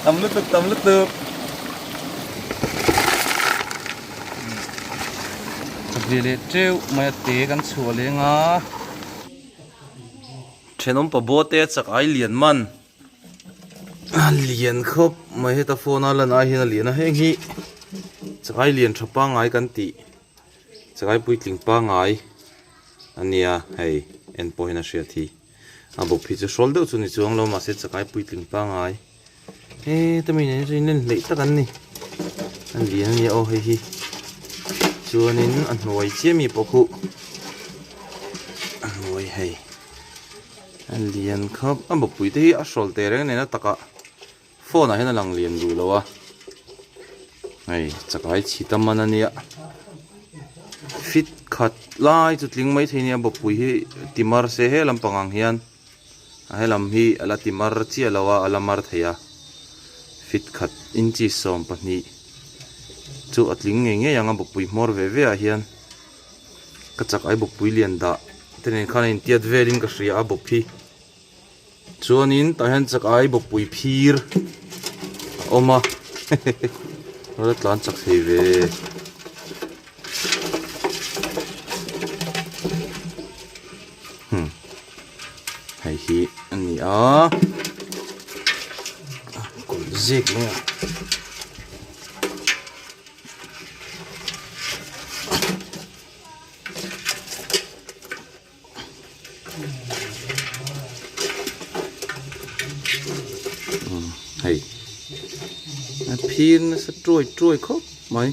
Tam lutuk tam lutuk. Chawhmeh leh teuh mai a te kan chhuah leng a. Thenawm pa bawte a chak ai lian man. A lian khawp mai heta phone a lan ai hian a lian a heng hi chakai lian tha pangngai kan tih chakai puitling pangngai a nia hei en pawh hian a hriat hi a bawp hi chu hrawl deuh chu ni chuang lo mahse chakai puitling pangngai heta mi nen hi chuan in hleih tak an ni a lian a nia aw hei hi chuanin a hnuai chiah mi pawh khu a hnuai hei. A lian khawp a bawkpui te hi a hrawl teh reng nen a takah phone ah hian a lang lian duh lo a hei chakai chhi tam man a nia fit khat lai chu tling mai thei a nia bawkpui hi ti mar se he lampang ang hian a helam hi a la ti mar chiah lo a a la mar thei a fit khat inchi 12 chu a tling ngei ngei ang a bawkpui hmawr ve ve ah hian. Ka chak ai bawkpui lian dah te nen khan a intiat velin ka hria a bawp hi chuanin tah hian chak ai bawkpui phir a awm a hehehe la tlan chak thei ve hmm hei hi a ni a kawlh zek mai a. Hei a phir nasa tuai tuai khawp mai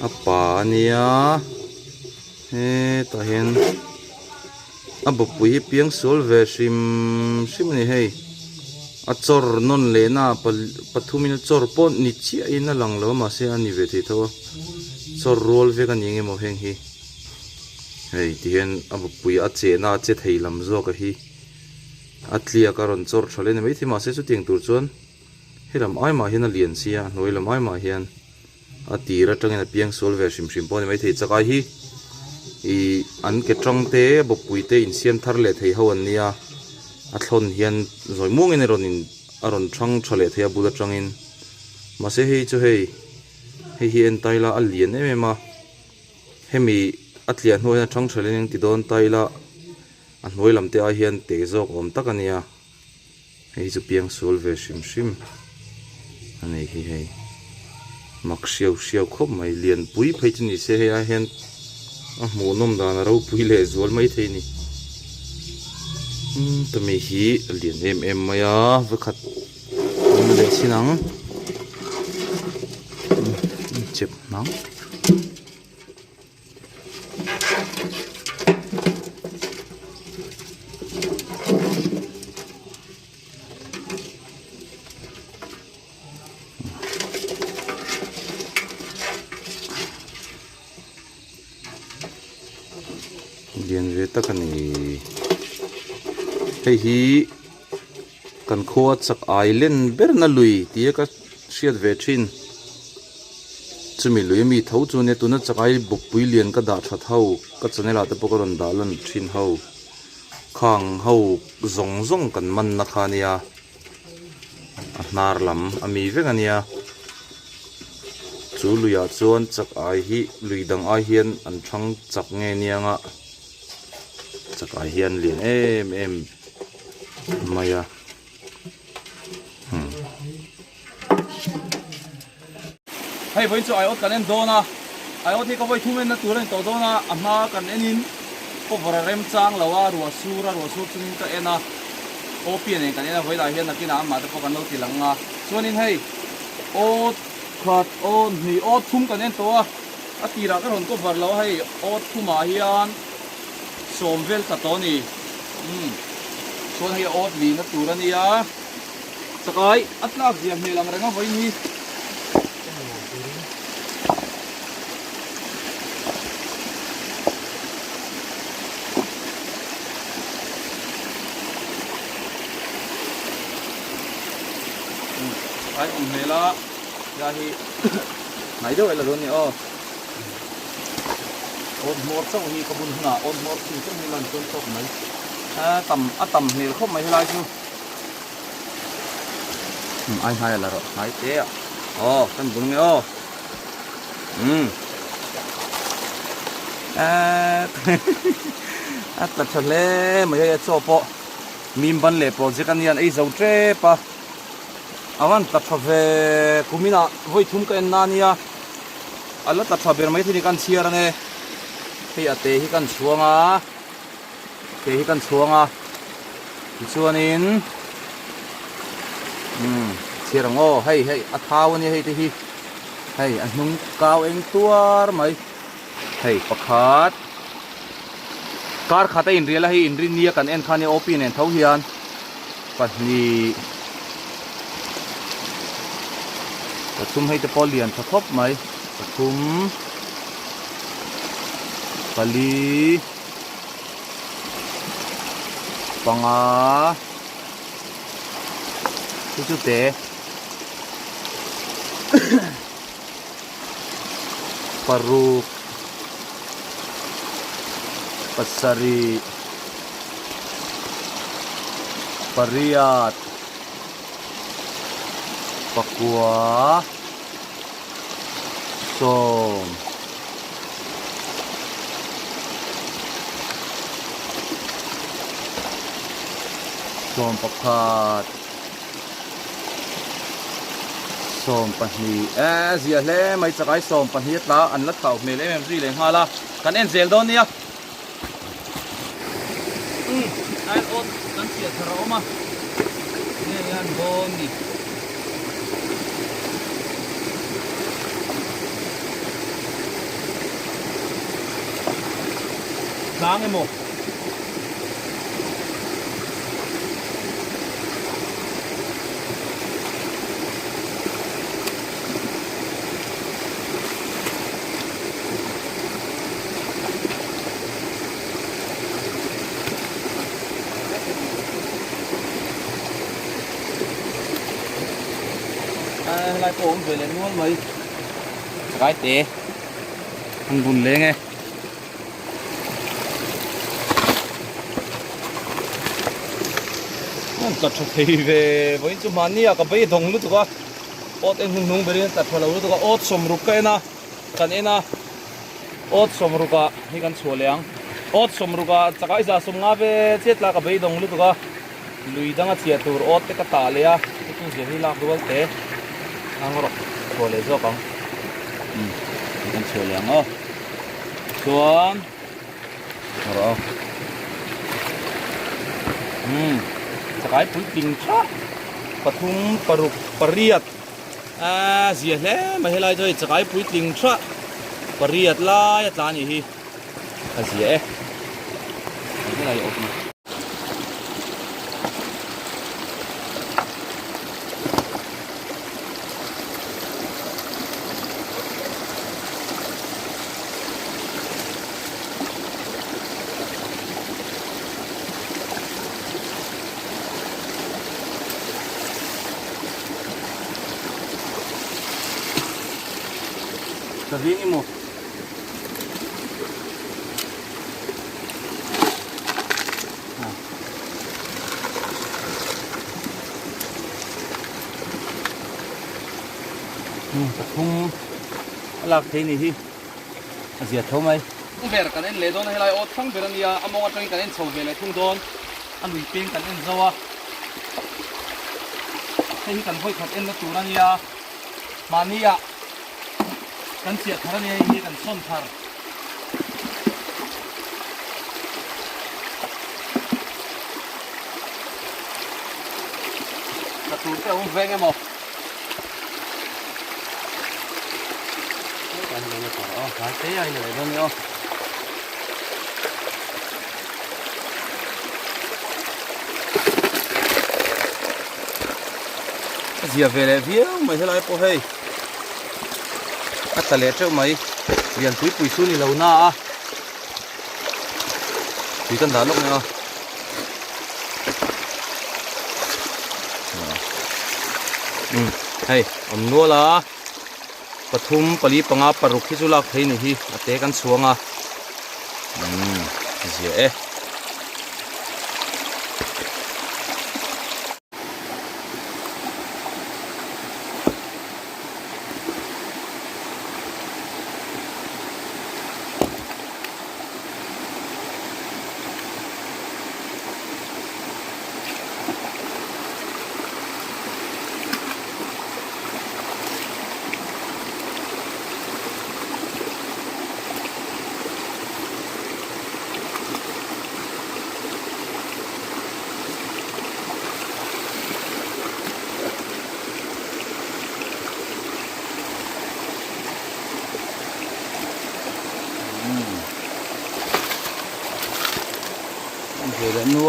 a pa a nia hetah hian A bawkpui hi piang sual ve hrim hrim a ni hei a chawr nawn leh na pathumin a chawr pawh ni chiahin a lang lo a mahse a ni ve thei tho a chawr rual vek a ni eng emaw heng hi hei tihian a bawkpui a chehna a che thei lam zawk a hi a tliak a rawn chawr tha leh a ni maithei mahse chutiang tur chuan helam ai mah hian a lian sia a hnuai lam ai mah hian. A tir atangin a piang sual ve hrim hrim pawh a ni maithei chakai hi ih an ke tang te bawkpui te insiam thar leh thei ho an nia a thlawn hian zawi muangin a rawn in a rawn thang tha leh thei a bul atangin mahse hei chu hei hei hi en ta ila a lian em em a hemi a tliah hnuah hian a thang tha leh eng ti dawn ta ila a hnuai lam te ai hian te zawk awm tak a nia. Hei chu piang sual ve hrim hrim a ni hi hei mak hriau hriau khawp mai lianpui phei chu ni se hei ai hian a hmuhnawm dan a ropui leh zual mai thei a ni umm tumi hi a lian em em mai a vawikhat awm leh chin ang chep hnang. Lian ve tak a ni hei hi kan khua chak ai len ber na lui tia ka hriat ve thin chumi lui ami tho chu ania tuna chak ai bawkpui lian ka dah that ho ka channel ah te pawh ka rawn dah lan thin ho khang ho zawng zawng kan man na kha ania a hnar lam ami vek ania chu luiah chuan chak ai hi lui dang ai hian an thang chak nge niang a chak ai hian lian em em. Mai a Hei vawiin chu aiawt kan en dawn a, aiawt hi ka vawi thum enna tur a ni tawh dawn a, a hma kan enin cover a remchang lo a, ruah sur a, ruah sur chungin ka en a, OP nen kan en a, vawiinah hian nakinah amah te pawh kan lo ti lang a, chuanin hei aw khat, aw hnih, aw thum kan en tawh a, a tirah ka rawn cover lo a, hei aw thumah hian 10 vel tla tawh a ni. Umm chuan hei a awt lihna tur a nia chakai a tlak zia hmel ang reng a vawiin hi. Chakai awm hmel a helai hi hnai deuh la dawn a ni aw. Awt hmawr chauh hi ka bun hunah awt hmawr chhung chauh hi lan chuan tawk mai. A tam a tam hmel khawp mai helai chu. Umm ai hnai a la rawh hnai te ah aw kan bul nge aw umm eee a tla tha hle mai hei a chaw pawh mim ban leh project a nia an ei zo tep a a van tla tha ve kum inah vawi thum ka en na nia a la tla tha ber mai thei ni kan chhiar ange hei a te hi kan chhuang a. Ke hi kan chhuang a tichuanin umm chhiar ang aw hei hei a thau a nia hei te hi hei a hnung kau eng tuar mai hei pakhat kar khat a inrial a hei inrinni a kan en kha nia OP nen tho hian pahnih pathum hei te pawh lian tha khawp mai pathum pali. Panga chu chu te paruk pasarih pariat pakua sawm. 1 12 eh zia hle mai chakai 12 a tla an la thau hmel em em zui leh nghal a kan en zel dawn nia umm air awt kan chhiah thar a awm a nge hian dawn ni. Tlang emaw? Helai pawh a awm ve leh nual mai. Chakai te an bun leng e. An tla tha thei ve vawiin chu hmanni ah ka beidawng lutuk a awt en hun hnung berin an tla tha lo lutuk a awt sawmruk ka en a kan en a awt sawmruk ah hi kan chhuah leh ang awt sawmruk ah chakai za sawmnga ve chiat la ka beidawng lutuk a. Lui danga chhiah tur awt te ka tah leh a, heti zia hi lak rual te ang rawh chhuah leh zawk ang. Umm hei kan chhuah leh ang aw. Chuan rawh aw. Umm chakai puitling tha pathum paruk pariat a zia hle mai helai chu hei chakai puitling tha pariat lai a tla a nih hi. A zia e. Helai awm a. Ka veng emaw. Pathum a lak thei ni hi a zia tho mai. Ber kan en leh dawn a helai aw thlang ber a nia a mawng atangin kan en chho ve leh thung dawn a lui peng kan en zo a hei hi kan vawikhat en na tur a nia mahni ah Kan chiah thar a nia hei hi kan sawn thar. Ka tur te a awm veng emaw. Kan lo la tawh a, hnai te a ila leh dawn nia aw. A zia ve leh viau mai helai pawh hei a tla leh teuh mai lian pui pui chu ni lo na a tui kan dah lawk mai a um hei awm nual a pathum pali panga paruk hi chu lak thei ni hi a te kan chhuang a um zia e.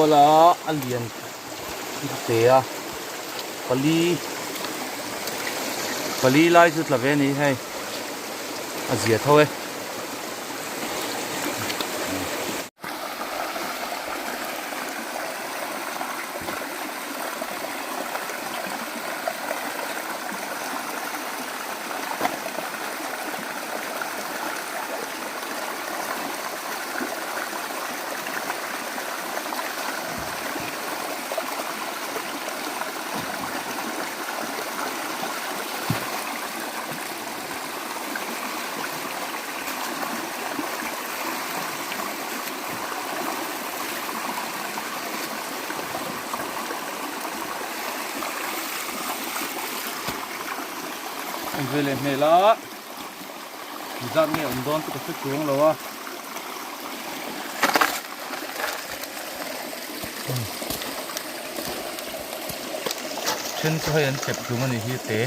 nual a a lian te a pali pali lai chu tla ve a ni hei a zia tho e. Awm ve leh hmel a zat nge awm dawn chu ka hre chuang lo a. Then chu hei an chep hlum a nih hi te.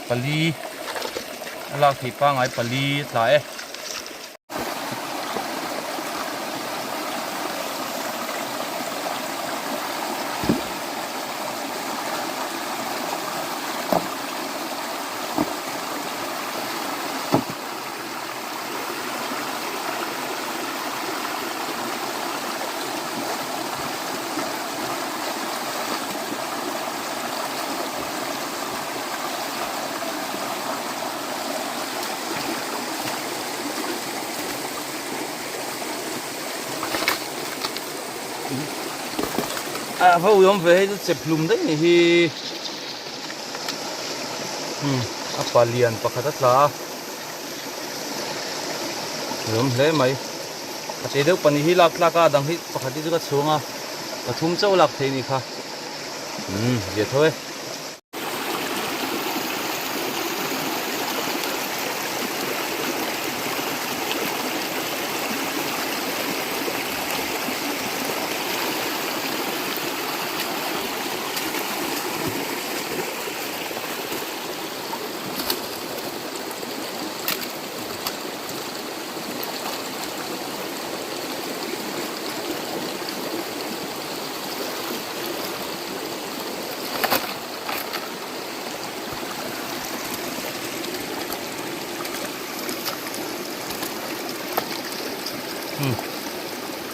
Pali a lak theih pangai pali a tla e. A va ui awm ve hei chu chep hlum daih ni hi a palian pakhat a tla a. Nuam hle mai. A te deuh pahnih hi lak tlak a, a dang hi pakhat hi chu ka chhung a, pathum chauh lak thei a nih kha. Umm zia tho e.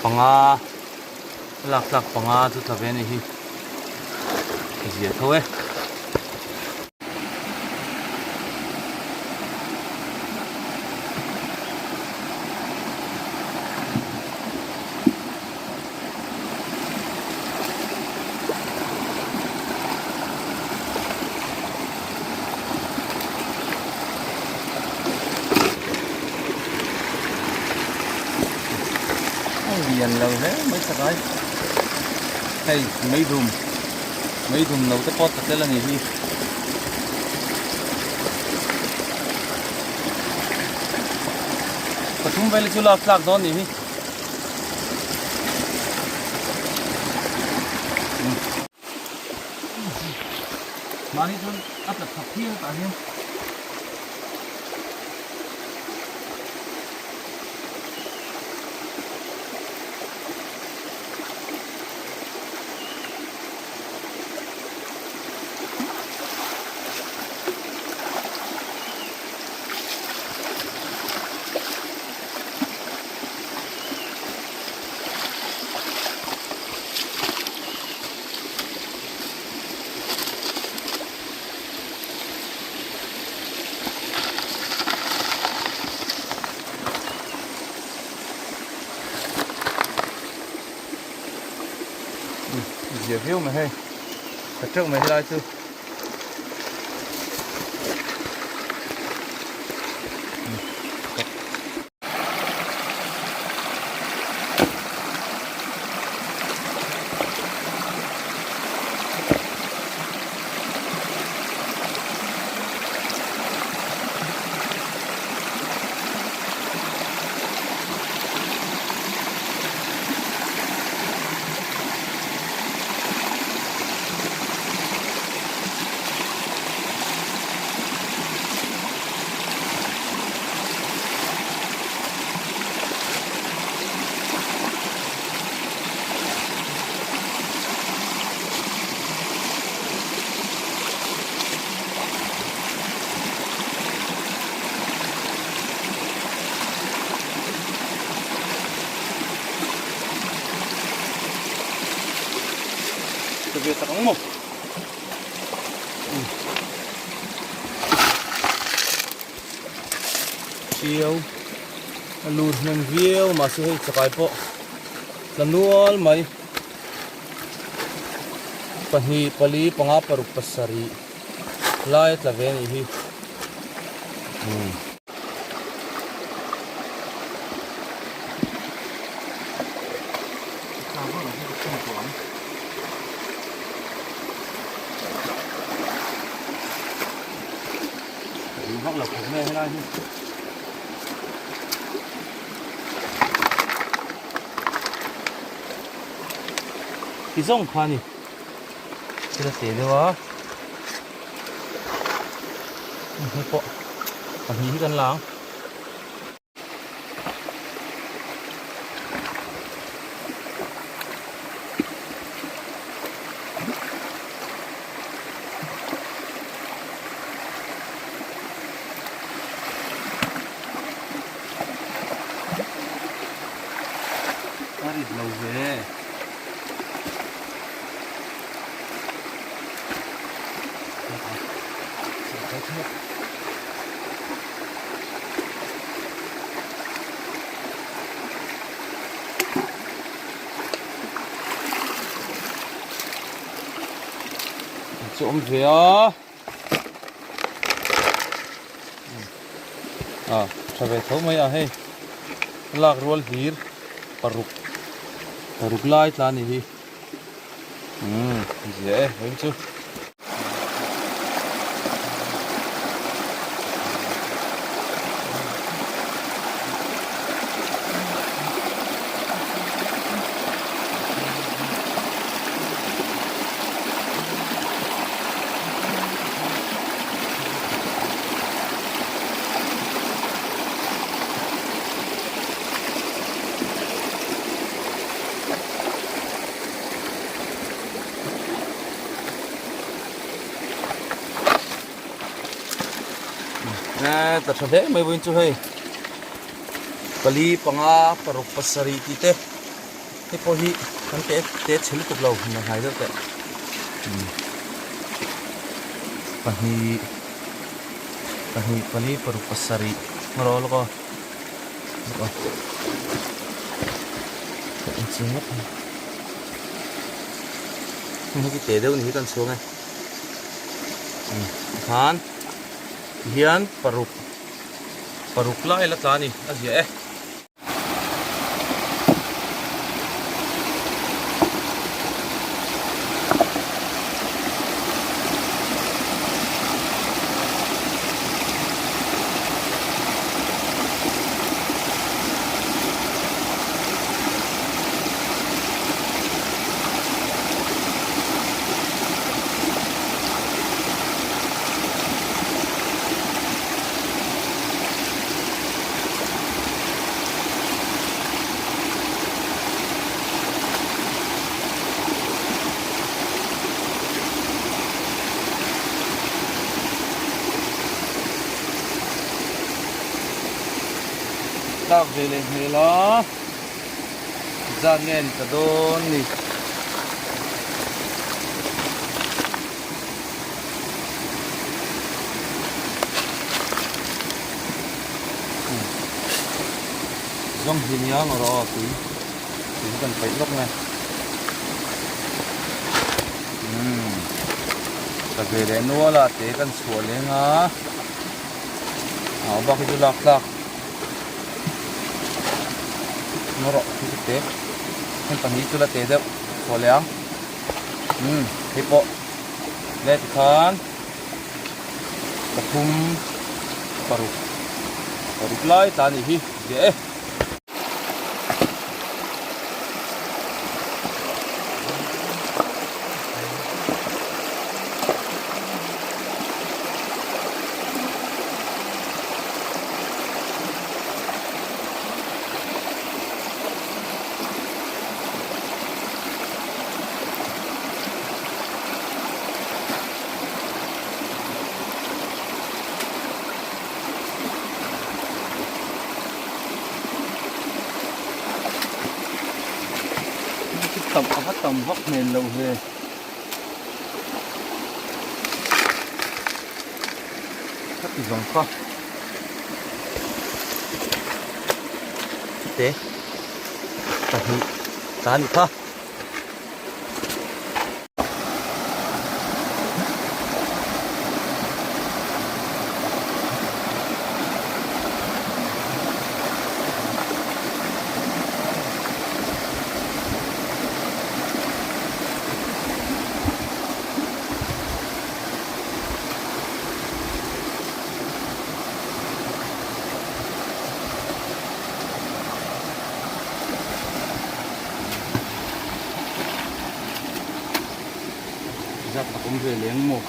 Panga lak tlak panga chu tla ve a nih hi zia tho e. Lian lo hle mai chakai hei meidum Meidum lo te pawh ta tel a nih hi. Pathum vel hi chu lak tlak dawn nih hi. Mahni chuan a tla thak phian tah hian. Zia viau mai hei tha teuh mai helai chu. tak ang maw? Chiau a lut hnem viau mahse hei chakai pawh tla nual mai pahnih pali panga paruk pasarih lai a tla ve a nih hi. Vak lo khawp mai a helai hi. Ti zawng kha a ni. Thil a teh deuh a. Hei pawh pahnih hi kan la ang. A rit lo ve. Chu awm ve a a tha ve tho mai a hei lak rual hlir paruk paruk lai tla a ni hi. Umm zia e vawiin chu. Ta tha hle mai vawiin chu hei pali panga paruk pasarih tih te hei pawh hi kan te te chhe lutuk lo hna hnai deuh teh pahnih pahnih pali paruk pasarih ngaw lawk aw. Hei hi teh deuh ni hi kan chhuang e tikhan tihian paruk paruk lai la tla a ni a ziah e. Tlak ve leh hmel a zat nge ni ta dawn ni. Zawng hi nia ngaw rawh aw tui tui hi kan paih lawk nge umm ka ve leh nual a te kan chhuah leng a a bak hi chu lak tlak ngaw rawh hi chu te heng pahnih chu la te deuh chhuah leh ang umm hei pawh le tikhan. Pathum paruk paruk lai tla anih hi ziah e. Tam a va tam vak hmel lo ve. Khati zawng kha te pahnih ta a nih kha. Zat tak awm ve leng maw?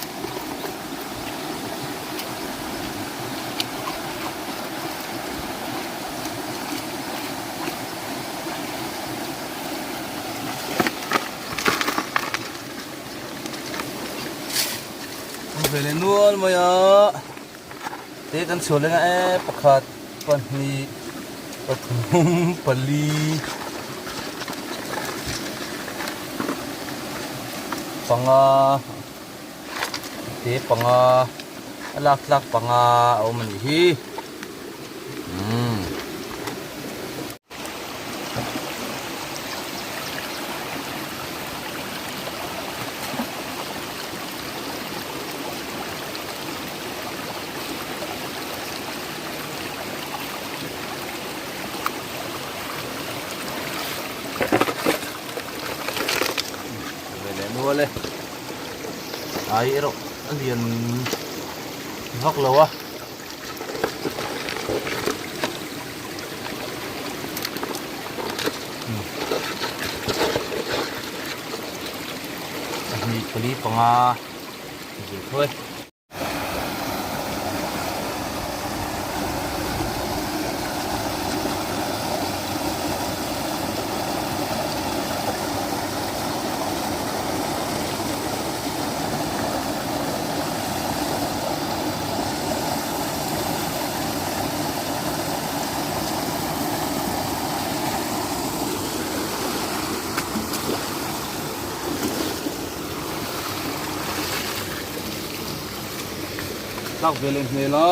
Ve leh nual mai a te kan chhuah leng a e pakhat pahnih pathum pali panga te panga a lak tlak panga a awm a nih hi umm. Ai erawh a lian vak lo a. Pahnih pali panga zir thawi. Tlak ve leh hmel a.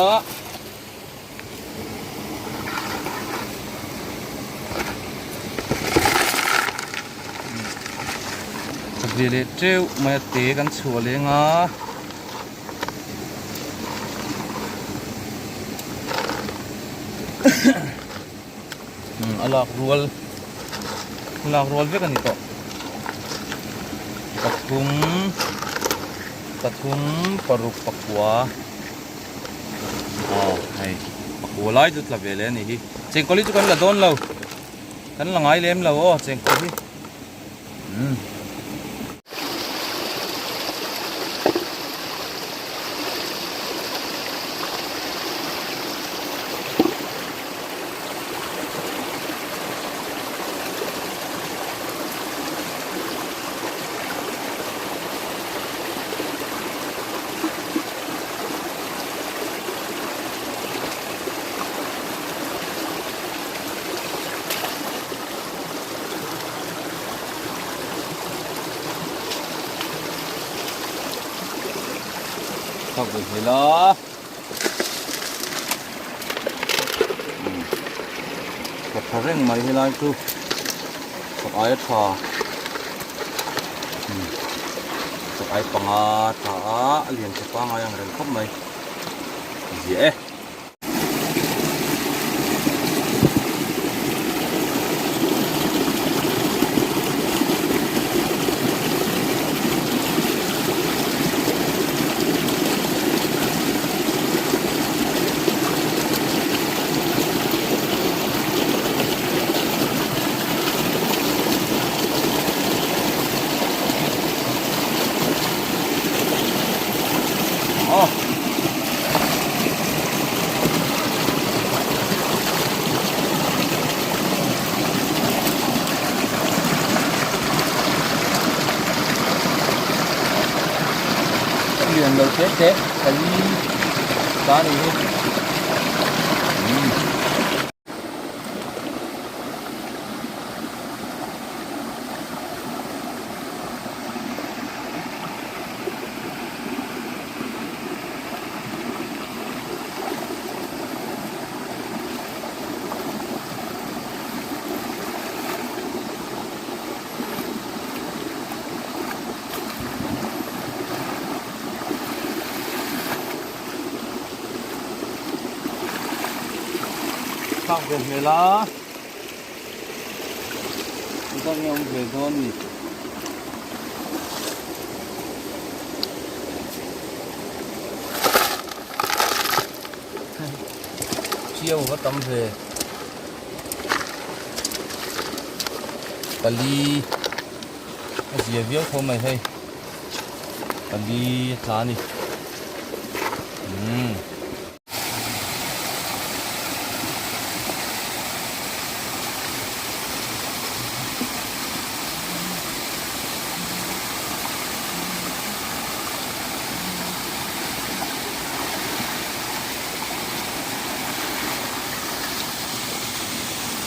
Chak ve leh teuh mai a te kan chhuah leng a. A lak rual a lak rual vek a ni tawh pathum pathum paruk pakua aw hei pakua lai chu tla ve leh a ni hi chengkawl hi chu kan la dawn lo kan la ngai lem lo aw chengkawl hi umm. Thak ve hmel a. Ka tha reng mai helai chu chak aia tha chak ai panga tha a a lian tha pangai ang reng khawp mai ziah e. Lian lo te te pali ta ni hi. thlak ve hmel a. Engzat nge awm ve dawn ni? Chiau va tam ve. Pali a zia viau tho mai hei. Pali a tla a ni. Umm.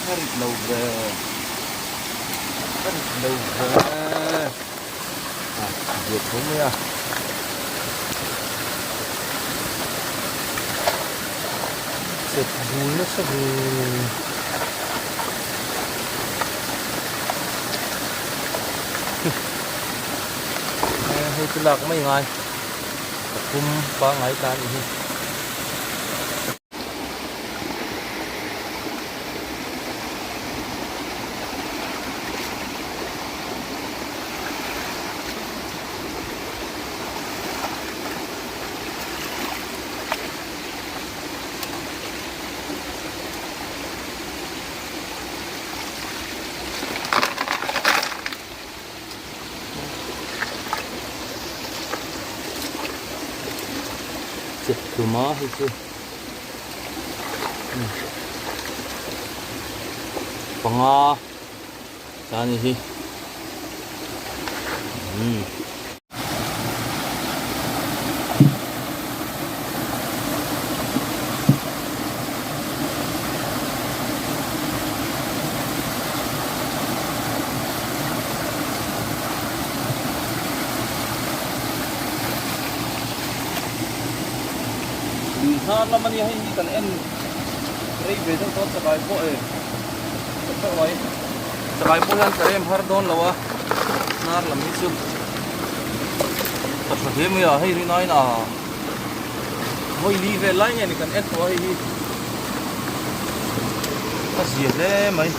Ka rit lo ve ka rit lo ve a zia tho mai a. Chep bul nasa ve. Hei chu lak mai ngai pathum pangngai ta a nih hi. Chep hlum a hei chu panga ta a ni hi umm. Lui hnar lam a nia hei hi kan en rei ve deuh tawh chakai pawh e ka hreuh mai chakai pawh hian ka rem har dawn lo a hnar lam hi chu ka tha hle mai a hei rinaiin a vawi li vel lai nge ni kan en tawh a hei hi a zia hle mai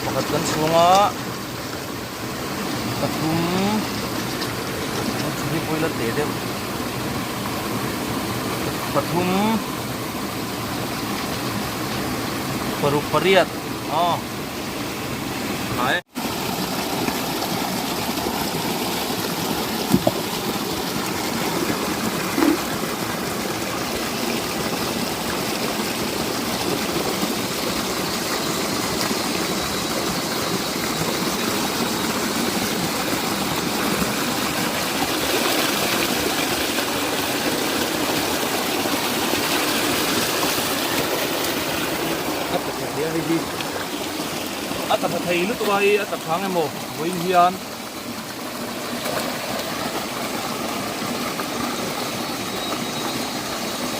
pakhat kan chhung a pathum hi pawh ila teh deuh pathum paruk pariat aw hnai. A tla tha thei a hei hi a tla tha thei lutuk a hei a tla thang emaw vawiin hian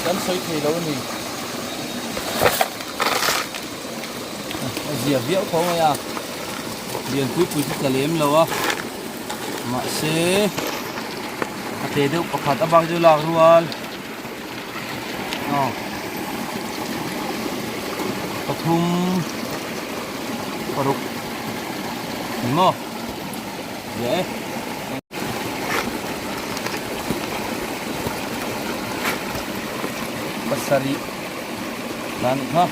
kan sawi thei lo a ni. A zia viau tho mai a lian pui pui chu tla lem lo a mahse a te deuh pakhat a bak chu lak rual aw pathum paruk ni maw zia e. Pasarih ta a nih kha.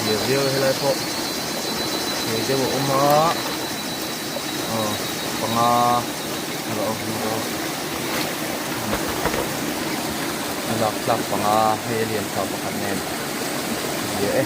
Zia viau helai pawh thei deuh a awm a aw panga a lo awm bawk a lak tlak panga hei a lian tha pakhat nen zia e.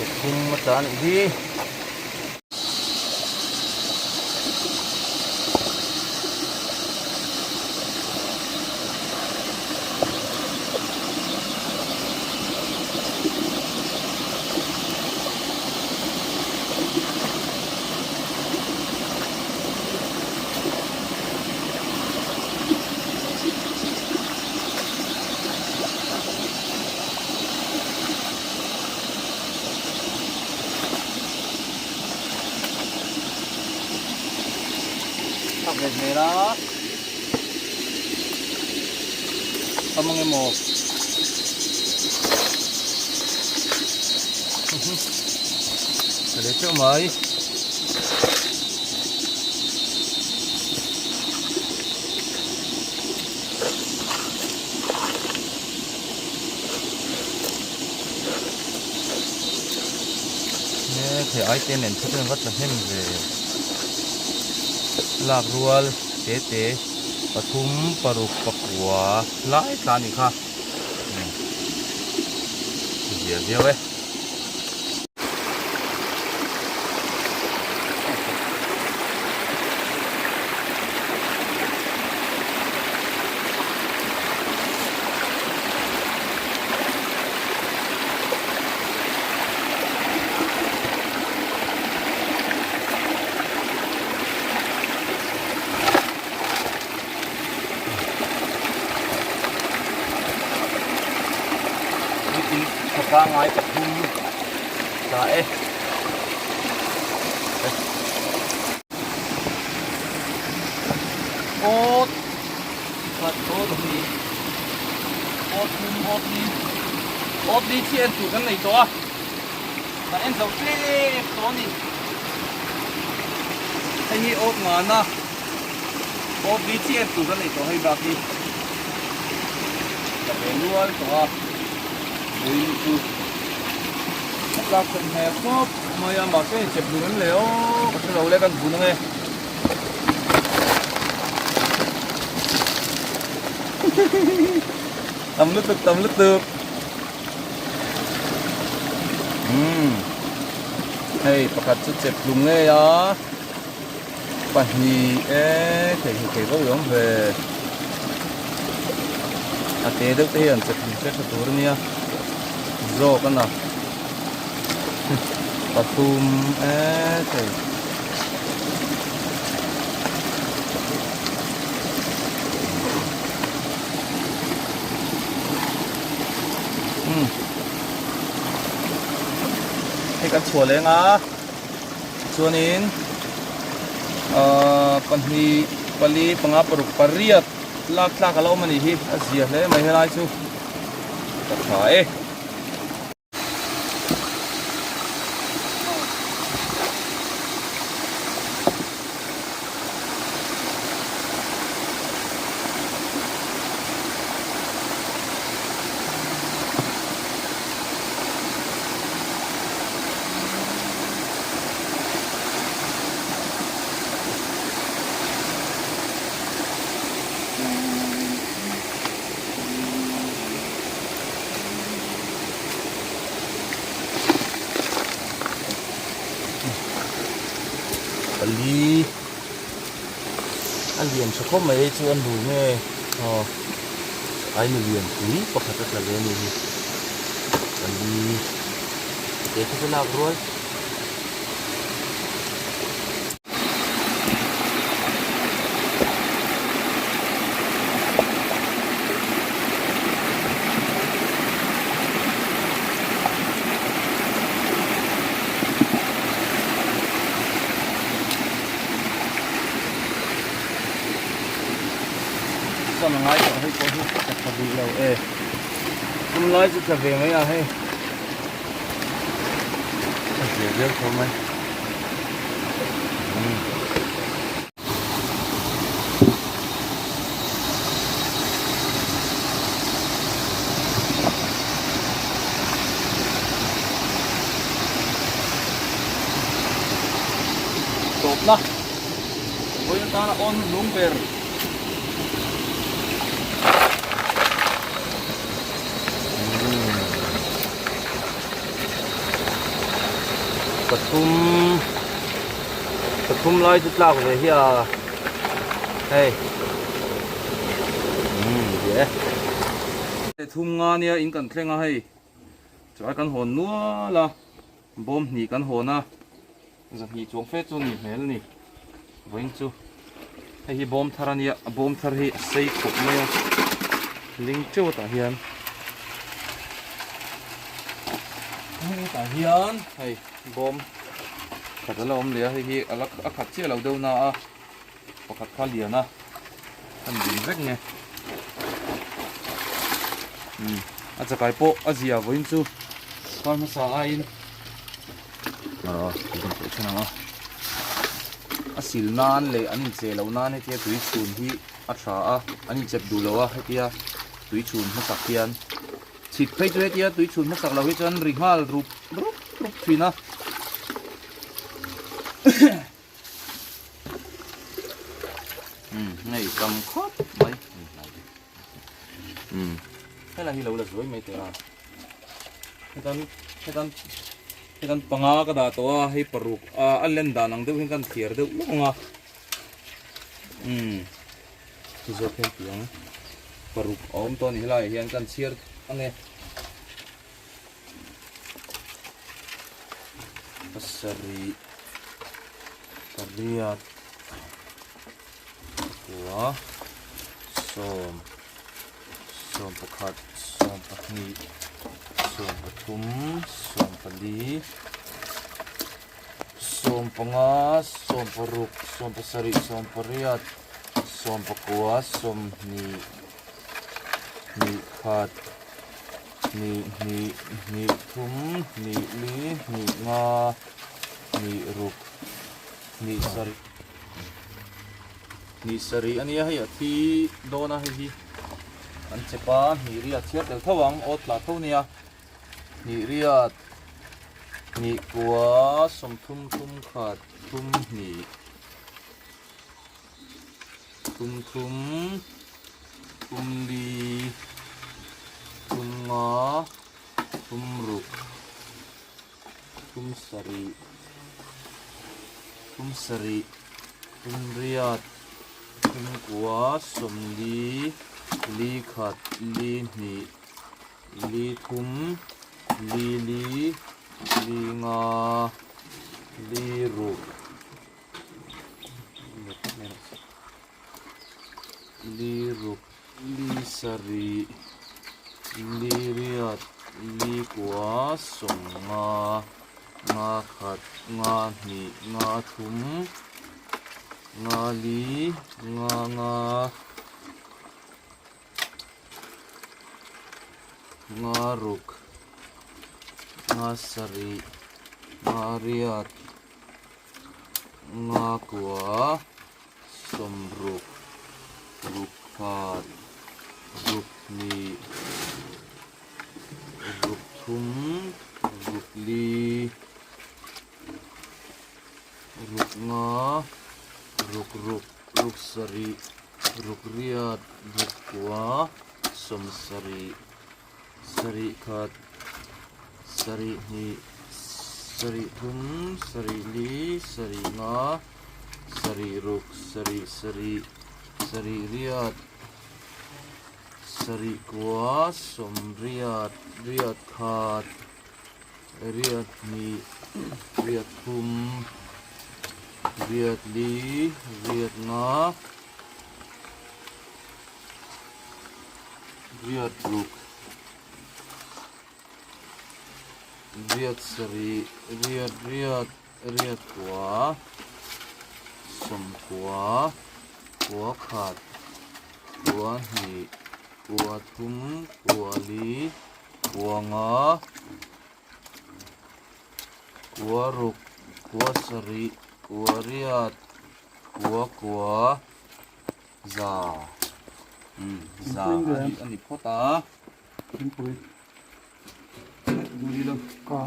Pathum a tla a nih hi. Thak ve hmel a tam ang emaw ka leh teuh mai. He ai te nen phei chuan va tla hnem ve lak rual te te pathum paruk pakua lai tla a nih kha zia viau e. Pangai pathum ta e. Awt khat awt hnih awt thum awt li awt li chi en tur kan nei tawh a kan en zo tep tawh a ni hei hi awt ngana awt li chi en tur kan nei tawh hei bak hi ka ve nual tawh a vawiin chu a tlak chawp hmel khawp mai a mahse chep dun em le aw ka hre lo le kan bun ange. Tam lutuk tam lutuk umm hei pakhat chu chep hlum ngei a pahnih e thei hmu thei vak awm ve a te deuh te hi an chep hlum se tha tur ania zawk a na pathum e thei. Hei kan chhuah leng a chuanin ahh pahnih pali panga paruk pariat lak tlak a lo awm a nih hi a zia hle mai helai chu ka tha e. Pali a lian tha khawp mai hei chu a nu nge aw ai nu lian pui pakhat a tla ve a ni hi pali te kha chu lak rual. Chuan a ngai tawh hei pawh hi ka tha duh lo e tum lai chu tla ve mai a hei a zir viau tho mai. Tawpna vawiin atana awn lung ber. Pathum pathum lai chu tlak ve hi a hei umm nia e. Thum nga nia in kan thleng a hei chuan kan hawn nual a bawm hnih kan hawn a. Zahnih chuang fe chu ni hmel a ni. Vawiin chu hei hi bawm thar a nia, a bawm thar hi a sei khawp mai a, ling teuh tah hian tah hian hei bawm khat a la awm leh a, hei hi a la a khat chiah lo deuh na a, pakhat kha a lian a, a ding vek nge umm a chakai pawh a zia vawiin chu kar hmasa aiin. A sil nan leh an incheh loh nan hetia tui chhun hi a tha a, an inchep duh lo a hetia tui chhun hmasak hian chhit phei chu hetia tui chhun hmasak loh hi chuan ri nghal rup rup rup thin a. Umm hei tam khawp mai umm helai hi lo la zuai mai teh a. Hetan hetan hetan panga ka dah tawh a hei paruk a a len dan ang deuh hian kan thliar deuh lawk ang a umm ti zawk hian ti ang paruk a awm tawh a ni helaiah hian kan chhiar ang e pasarih pariat pakua sawm. 11, 12, 13, 14, 15, 16, 17, 18, 20, 21, 22, 23, 24, 26, 27. Hnih sarih a nia hei a thi dawn a hei hi an chep a hnih riat chhiar tel tho ang aw tla tho nia hnih riat hnih kua sawmthum thum khat thum hnih thum thum thum li thum nga thum ruk thum sarih thum sarih thum riat thum kua sawmli li khat li hnih li thum li li li nga li ruk li ruk li sarih li riat li kua sawmnga nga khat nga hnih nga thum nga li nga nga nga ruk nga sarih nga riat nga kua sawmruk ruk khat ruk hnih ruk thum ruk li ruk nga ruk ruk ruk sarih ruk riat ruk kua sawm sarih sarih khat sarih hnih sarih thum sarih li sarih nga sarih ruk sarih sarih sarih riat sarih kua sawm riat riat khat riat hnih riat thum riat li riat nga. Riat ruk riat sarih riat riat riat kua sawmkua kua khat kua hnih kua thum kua li kua nga kua ruk kua sarih kua riat kua kua. Za umm za a ni a ni phawt a. Thingpui Duri lo. Ka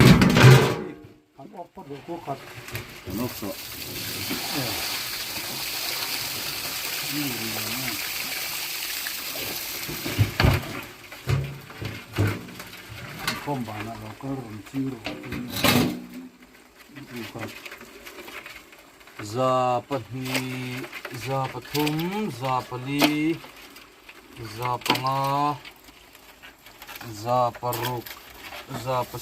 kan awk phawt lo ku khat. Kan awk tawh. Khawm banah lo kal rawn chiu rawh. 200, 300, 400, 500, 600, 700, 8, 9, 10,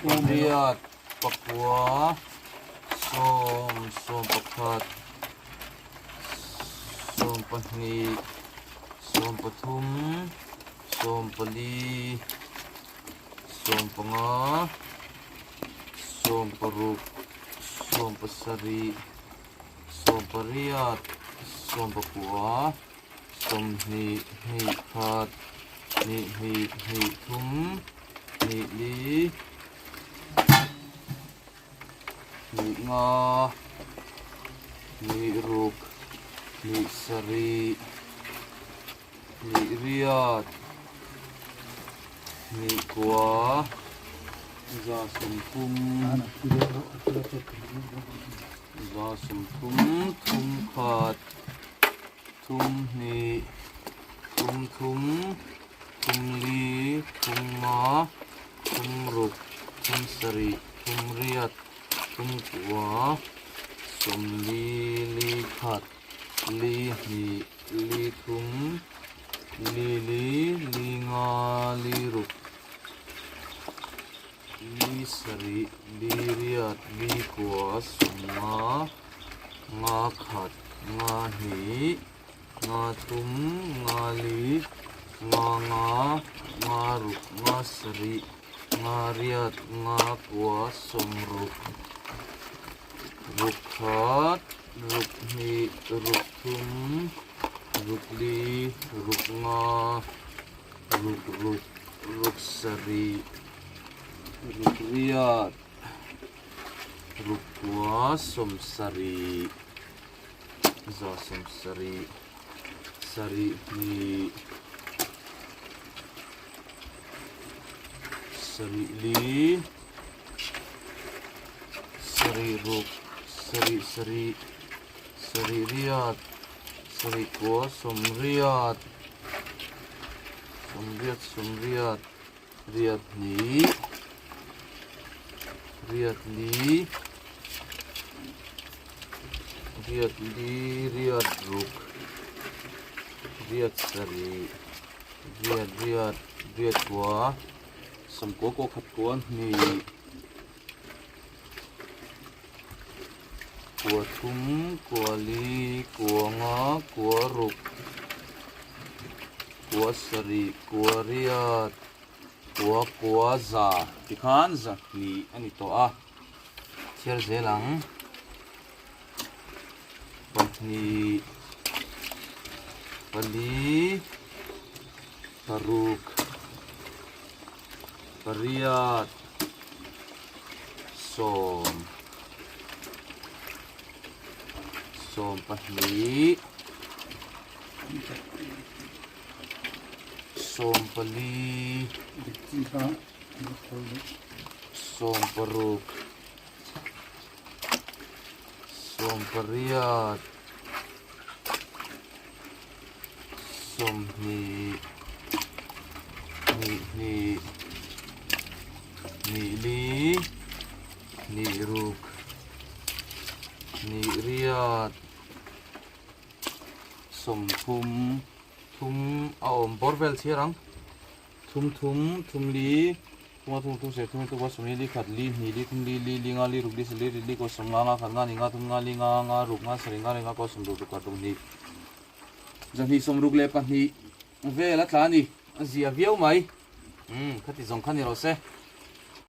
11, 12, 13, 14, 15, 16, 17, 18, 19, 20, 21, 22, 23, 24, 25, 26, 27, 28, 29, 30, 30, 31, 32, 33, 34, 35, 36, 37, 38, 39, 40, 41, 42, 43, 44, 45, 46, 47, 48, 50, 51, 52, 53, 54, 55, 56, 57, 58, 60, 61, 62, 63, 64, 65, 66, 67, 68, 70, 70, 72, 74, 76, 77, 78, 80, 88, 82, 83, 84, 86, 87, 88, 90, 91, 93, 94, 95, 96, 97, 98, 99, 100 tikhan 200 a ni tawh a, chhiar zel ang. 2, 4, 6, 8, 10, 12, 14, 16, 18, 20, 22, 23, 24, 25, 30, 3 a awm bawr vel chhiar ang. 3 3 3 li 3 3 3 se 3 3 3 li khat li hnih li thum li li li nga li ruk li sa li ri li kaw 50 nga khat nga ni nga thum nga li nga nga ruk nga sarih nga ri nga kaw 60 ruk khat ruk hnih 200 62 vel a tla a ni a zia viau mai umm khati zawng kha ni rawh se.